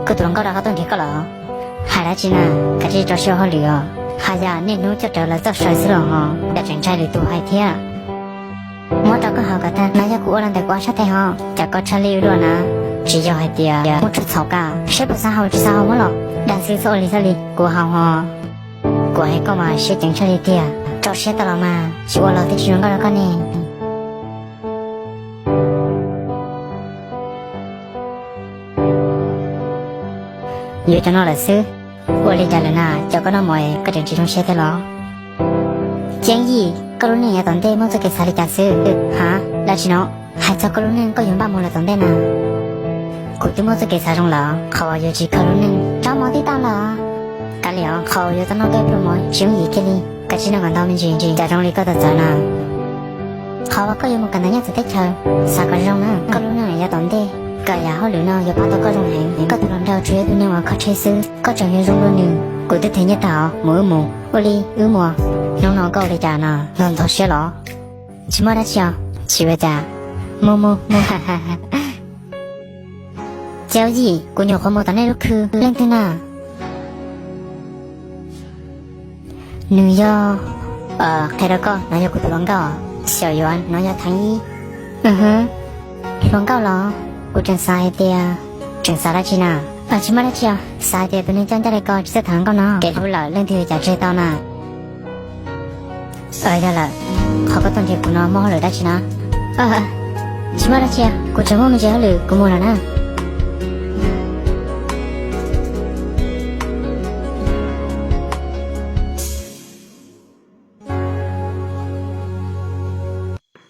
Kuv tus hluas nkauj rov qab tuaj nrhiav koj lawm. Hais dab tsi na, kav tsij rau siab ua hauj lwm os. Hais yog niaj hnub coj rawv lawv txoj saw xwb los ho, cas tseem ntshai lwm tus hais thiab. Muab rau koj haus kom tag, no yog kuv ua los ntawm kuv ob sab tes ho. Cas koj tshaj lij ua luaj na, tsis yog hais tias muaj tshuaj txhaum koj, saib puas xav haus tsis xav haus muab los. Dag xwb txhob ua li xwb li, kuv haus ho. Kuv hais koj mas siab ceev tshaj li tiag, rau siab tau los mas tsis ua los twb tsis zoo nkauj rau koj ne. Yuav cov no lawm xwb. Ua li cas lawm na, cov koj noj mov koj tseem tsis zoo siab thiab los? Ceeb Yij, koj lub neej yav tom ntej muaj txoj kev xav li cas xwb? Ha, dab tsi no? Hais txog koj lub neej koj yuav npaj mus lawm tom ntej na. Kuv twb muaj txoj kev xav zoo lawm, qhov uas yuav tsis khaws lub neej rov mus tib tau lawm. Kav liam os, qhov uas yuav tau noj koj pluag mov tsis yooj yim kiag li. Kav tsij noj kom ntau me ntsis, cas zoo li koj txawv txawv na. Qhov uas koj yuav mus kawm ntawv nyob txawv teb chaws, xav kom zoo na, koj lub neej yav tom ntej, kawm yam hauj lwm no yuav pab tau koj zoo heev. Koj tus hluas nraug tsuas yog tus neeg uas kho tsheb xwb, koj tseem yuav zoo dua nws. Kuv twb them nyiaj tag os, mus wb mus. Ua li wb mus. Hnub no koj ua li cas no, ntog ntog siab los? Tsis muaj dab tsi os, tsis ua cas. Mus mus mus. Ceeb Yij, kuv nyuam qhuav mus tom nej lub khw, leej twg na? Nws yog, qhia rau koj, no yog kuv tus hluas nkauj, Xiaum Yuav, no yog Theev Yij. Hluas nkauj los? Kuv tseem xav hais tias, tseem xav dab tsi na? Tsis muaj dab tsi os, xav hais tias tus neeg coj ncaj li koj tsis txawj tham hluas nkauj no, kev hlub lawm leej twg yuav cas tseg tau na. Yog lawm, qhov koj tuaj nrhiav kuv no muaj hauj lwm dab tsi na? Tsis muaj dab tsi, kuv tseem muaj me ntsis hauj lwm kuv mus lawm na.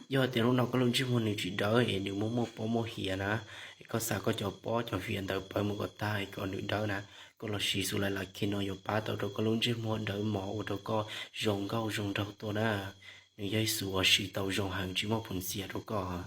Yog tias hnub no koj lub ntsej muag nws tsis dawb es nws muaj muaj pob muaj hiav na, es koj xa koj cov pob cov hiav ntawd pawv mus kom tag kom nws dawb na, koj los siv xus lais las khi no yuav pab tau rau koj lub ntsej muag dawb mos ua rau koj zoo nkauj zoo nraug tuaj na. Nws yog ib xus uas siv tau zoo heev tsis muaj phom xias rau koj.